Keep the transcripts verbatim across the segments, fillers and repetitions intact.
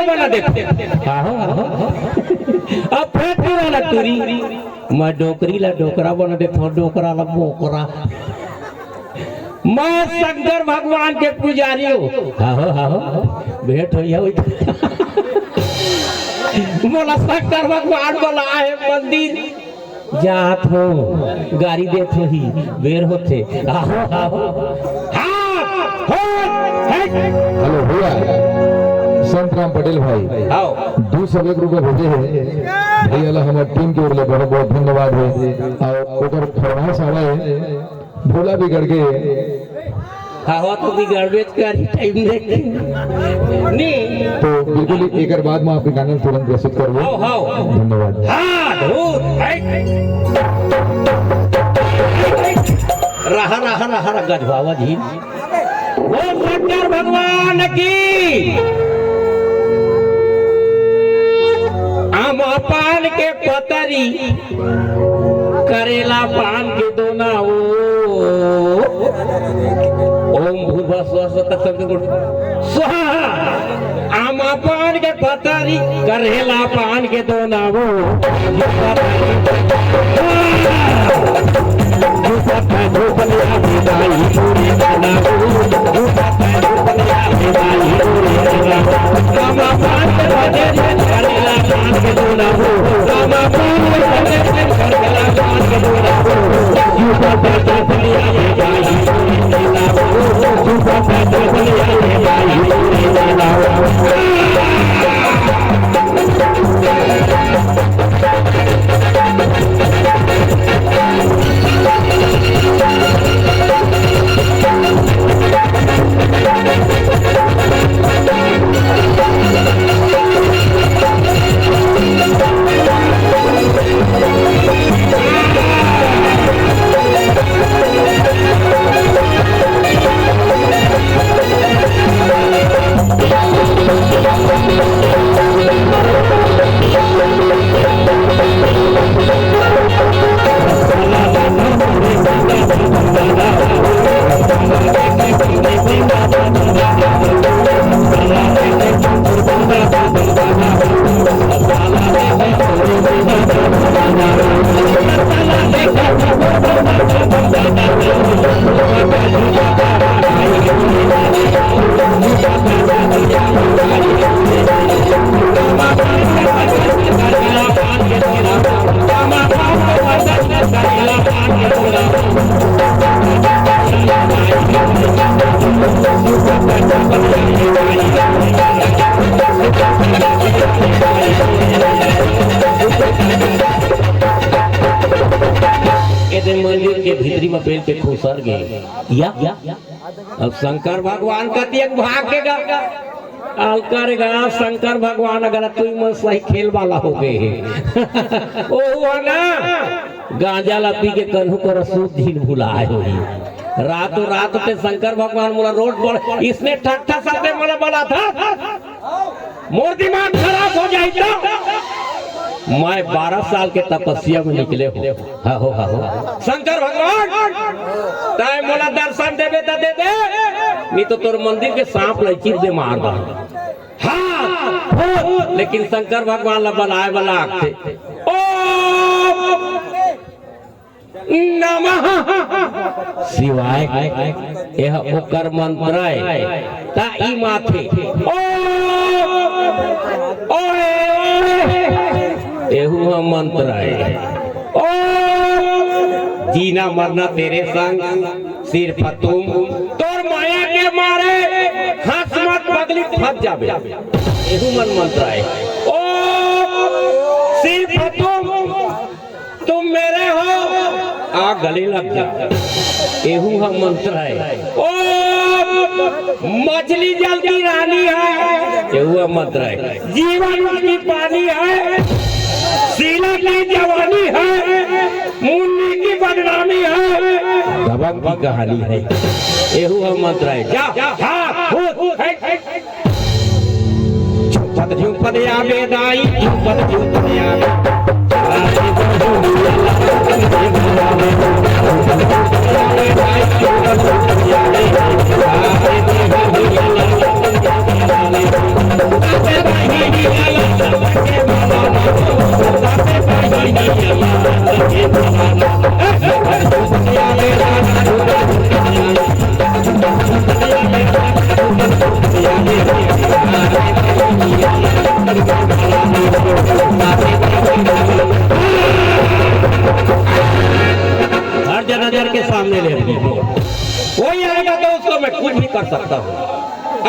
बना देथे। आहो, आहो। अब फेर तू वाला टूरी, मैं डोकरी ला डोकरा बना देथों, डोकरा ला बोकरा। मैं शंकर भगवान के पुजारी हों। आहो, आहो। भेंट होई है, होई। मोला शंकर भगवान बुलाए हे मंदिर। जात हों, गारी देत होही, बेर होथे। आहो, आहो। हाँ, हो, हे। हेलो भैया, संत राम पटेल भाई, आओ। दू सौ एक रुपया भेजे हे भैया ला, हमर टीम के ओर ले बहुत बहुत धन्यवाद हे। अउ ओकर फरमाइश आवे हे, भोला बिगड़ गे। हवा तो बिगड़बेच करी टाइम देख के। नी। तो बिल्कुल ही एकर बाद में आपके गाना तुरंत प्रस्तुत करबो। हाव, हाव। धन्यवाद। हाँ, धूत, है। रहा, रहा, रहा, रहा, गजबावा जी। बोल शंकर भगवान की। आमा पान के पतरी, करेला पान के दोना ओ। ओम भूर्भुवः स्वः स्वः तत्सवितुर्वरेण्यं स्वाहा। आमा पान के पतरी, करेला पान के दोना ओ। एदे मंदिर के भीतरी म बेल के खुसर गे। या, अब शंकर भगवान कतियक भाग के गा। अलकर गा, शंकर भगवान अगर तुई मन सही खेल वाला हो गए हे। ओहू ह ना, गांजा ला पी के कन्हू कर सूत झिन भुलाए होही। रातों रात ते शंकर भगवान मोला रोड पर इसने ठट्ठा सबे मोला बलाथा। मोर दिमाग खराब हो जाही तो। मैं बारह साल के तपस्या में निकले हों। हा हो, हा हो। शंकर भगवान, तैं मोला दर्शन देबे त दे दे, नहीं तो तोर मंदिर के सांप ला चीर दे मार दे। हाँ, भूत, लेकिन शंकर भगवान ला बलाए वाला आथे। ओम नमः शिवाय। एह ओकर मंत्र आय। त ई माथे। ओम, ओए, ओए। एहू ह मंत्र आय। ओम, जीना मरना तेरे संग, सिर्फ तुम। तोर माया के मारे, हंस मत पगली, फंस जाबे। एहू मन मंत्र आय। ओम, सिर्फ तुम। तुम मेरे हो, आ गले लग जा। एहू ह मंत्र आय। ओ मछली जल की रानी है, एहू ह मंत्र आय। जीवन उसकी पानी है, शीला की जवानी है, मुन्नी की बदनामी है, दबंग की कहानी है। एहू ह मंत्र आय। जा, जा, हाँ, भूत, है, है। झुपत झुपत आवे दाई, झुपत झुपत आवे।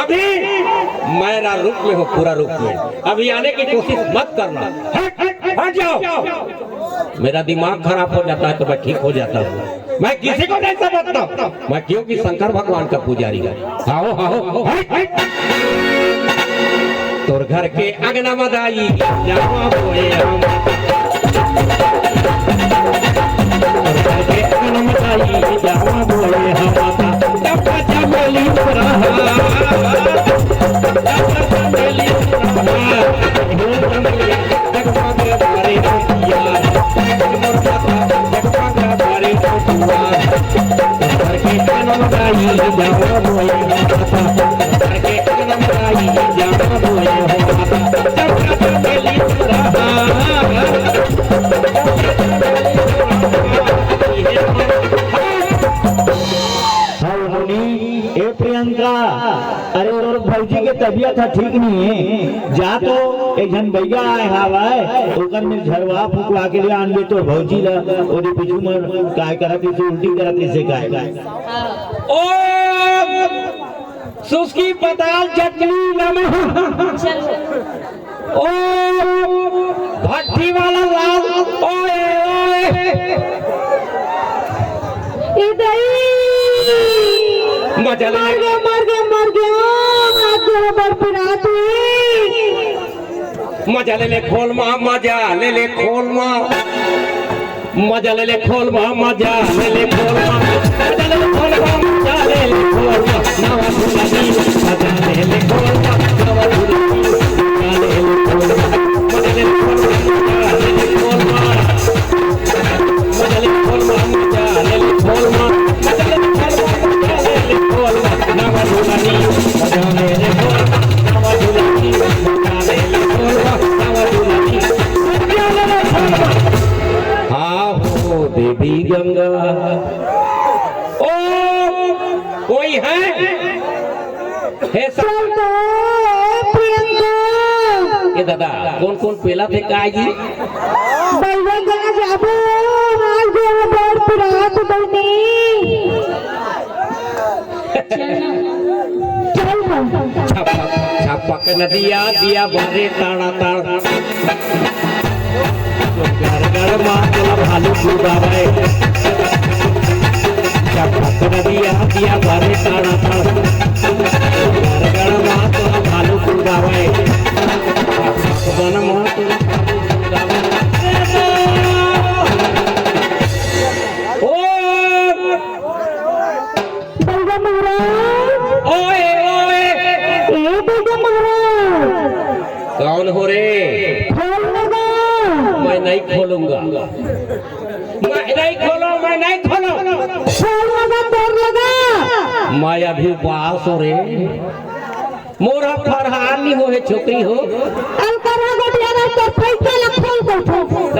अभी मैं ना रूप में हूँ, पूरा रूप में। अभी आने की कोशिश मत करना। हट, हट, हट जाओ। मेरा दिमाग खराब हो जाता है तो मैं ठीक हो जाता हूँ। मैं किसी को नहीं समझता। मैं क्योंकि शंकर भगवान का पुजारी हूँ। आओ, आओ, हट, हट। तोर घर के अंगना में दाई जावा बोए हम। तोर घर के अंगना में दाई जावा बोए हम। चंपा चमेली फुलहार। चंपा चमेली फुलहार। जगमग करे मोतिया, जगमग करे मोतिया। घर के अंगना में दाई जावा बोए हो माता, घर के अंगना में दाई जावा बोए हो माता। चंपा चमेली फुलहार। हाँ, होनी, ए प्रियंका, अरे तोर भौजी के तबीयत ह ठीक नहीं है, जा तो एक झन बइगा आए हावय, ओकर में झरवा फुकवा के ले आनबे तोर भौजी ला, ओदे पीछू में काय करत रहिसे, उल्टी करत रहिसे काय। ओम सुस्की पताल चटनी नमः। चलो। ओम भट्टी वाला लाल ओए ओए। ए दई। मजा ले। मर गया, मर गया, मर गया। आज जो बड़ पिरात हुई। मजा ले ले खोल मा, मजा ले ले खोल मा। मजा ले ले खोल मा, मजा ले ले खोल मा। मजा ले ले खोल मा, मजा ले ले खोल मा। नवा दुल्हनी, मजा ले ले खोल मा। नवा दुल्हनी, मजा ले ले खोल मा। मजा ले ले खोल मा, मजा ले ले खोल मा। मजा ले ले खोल मा, मजा ले ले खोल मा। मजा ले ले खोल मा, मजा ले ले खोल मा। नवा दुल्हनी, मजा ले ले खोल मा। नवा दुल्हनी, मजा ले ले खोल मा। नवा दुल्हनी, मजा ले ले खोल मा। हाँ हो देवी गंगा। ओ, कोई है? हे सा- चल तो, प्रियंका। ए दादा, कोन कोन पेला थे काय जी? बैगन जना जाबो, हाथ गोड़ बड़ पिरात बने। चल ना। चल ना। छपक, छपक नदिया, दिया बरे ताड़ा ताड़। गड़ गड़ मा तोला भालू कुदावय। चपक नदिया दिया बारे ताड़ा ताड़। गड़ गड़ मा तोला भालू कुदावय। चपक बन मा तोला भालू कुदावय। ओ! बलराम महाराज। ओए, ओए। ए बलराम महाराज। कौन हो रे? खोल लगा। मैं नहीं खोलूंगा। मैं नहीं खोलो, मैं नहीं खोलो। खोल लगा, तोड़ लगा। मैं अभी उपास हो रे। मोर फरहार नहीं हो हे छोकरी हो। अलकरहा गोटिया ना तो फैका ला खोल दे।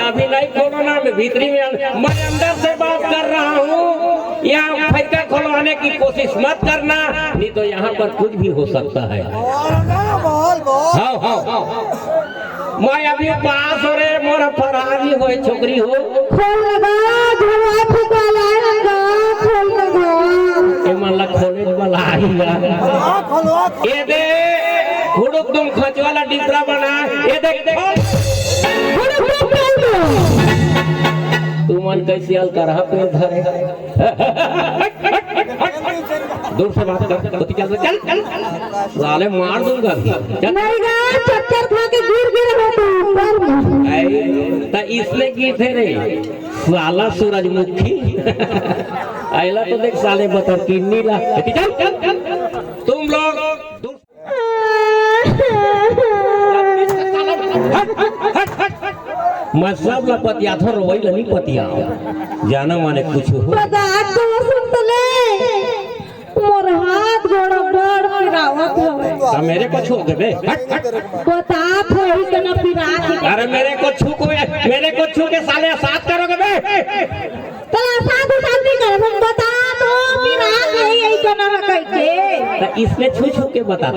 अभी नहीं खोलो ना, मैं भीतरी में अं-, मैं अंदर से बात कर रहा हूँ। यहाँ फैका खुलवाने की कोशिश मत करना, नहीं तो यहाँ पर कुछ भी हो सकता है। बोल ना, बोल, बोल। हाँ, हाँ, हाँ। मैं अभी पास हो रे, मोर फरहार नहीं होए छोकरी हो। खोल लगा, धुआं फुकवाला है लगा, खोल लगा। ए मन ला खोले वाला आई ला। खोलवा, खोलवा। ए दे, हुड़ुक तुम खचवाला डिपरा बना, ए दे, खोल। हुड़ुक तुम खोल दो। तू मन कैसे अलकरहा पेड़ धरे? दूर से बात कर, ओती चल, चल, चल। साले मार दूंगा। चल। नहीं गा, चक्कर खा के गिर गिर रहा तू ऊपर में। ऐ, त इसने की थे रे, साला सूरजमुखी। आइला तो देख साले बतर किन्नी ला। ओती चल, चल, चल। तुम लोग दूर मैं सब ला पतियाथो, रोवई ला नहीं पतियाओ। जाना माने कुछ हो। बता तो सुन तो ले। मोर हाथ गोड़ बड़ पिरावत हवे। हाँ, मेरे को छू के बे। हट, हट। बता तो ही तना पिरात है। अरे मेरे को छू को, मेरे को छू के साले साथ करोगे बे। तला साधु साधु कर, हम बता तो पिरात है यही तना कह के। तो इसने छू छू के बता था।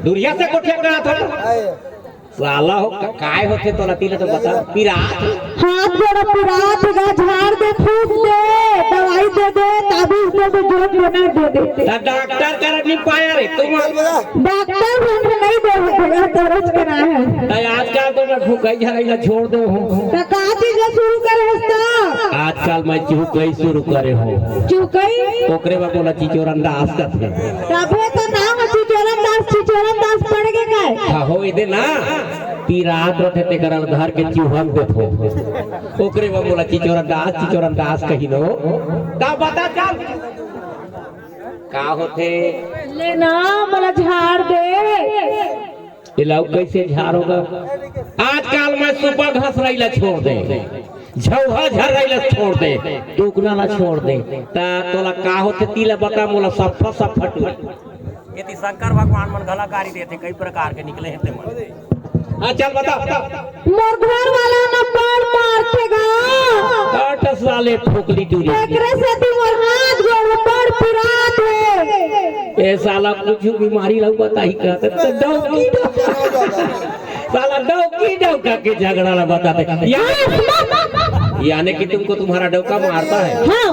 दूरिया से कोठे पे आता था। साला हो, का-, काय होथे तोला, तिला तो बता, पिरात? हाथ गोड़ पिरात गा, झाड़ दे, फूंक दे, दवाई दे दे, ताबीज दे दे, जो देना दे दे। त डॉक्टर करा नहीं पाया रे, तुम डॉक्टर हम नहीं दे, तोरच करा है। त आजकल तो मैं फूंकई झरई ला छोड़ दे हूँ। त का चीज ला शुरू करे हस त? आजकल मैं चुहकई शुरू करे हूँ। चुहकई? ओकरे बर मोला चिचोरन दास कथे। तभे तो नाम है चिचोरन दास, चिचोरन दास पड़ गे काय? हाँ, हो, इदे ना, पिरात रथे तेकर धर के चिहुक देथो। ओकरे बर मोला चिचोरन दास, चिचोरन दास कहिन हो। त बता चल। का होथे? ले ना, मोला झाड़ दे। एला अउ कइसे झारोगा? आजकल मैं सुपा घसरई ला छोड़ दे, झउहा झर्रई ला छोड़ दे, टुकना ला छोड़ दे, त तोला का होथे, तिला बता मोला सफ्फा सफ्फा टूट। एती शंकर भगवान मन घला गारी देथे, कई प्रकार के निकले हे ते मन। हाँ, चल बता, बता। मोर घर वाला न बड़ मारथे गा। काट साले फोकली टूरी। एकरे सेती मोर हाथ गोड़ बड़ पिरात हे। ए साला कुछ बीमारी ला बताही का, त डौकी डौका। साला डौकी डौका के झगड़ा ला बताथे। या-, यानी कि तुमको तुम्हारा डौका मारता है। हाँ।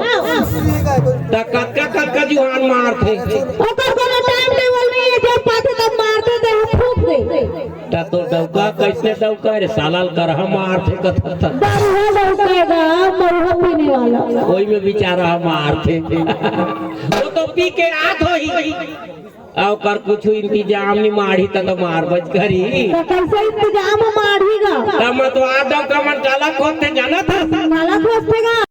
त कतका कतका जुहान मारथे। ओकर कोनो टाइम टेबल नहीं है, जब पाथे तब मारथे, त फूंक दे। त तो डौका कइसने डौका रे साला ल करहा मारथे कथक। दरुहा डौका गा, मरुहा पीने वाला। ओही में बेचारा मारथे। वो तो पी के आत होही। अउ कर कुछ इंतजाम नहीं माढ़ी त, तो मार बच करी। त कइसे इंतजाम माढ़ी गा? त मतवार डौका मन काला खोजथे जानत हस? काला खोजथे गा?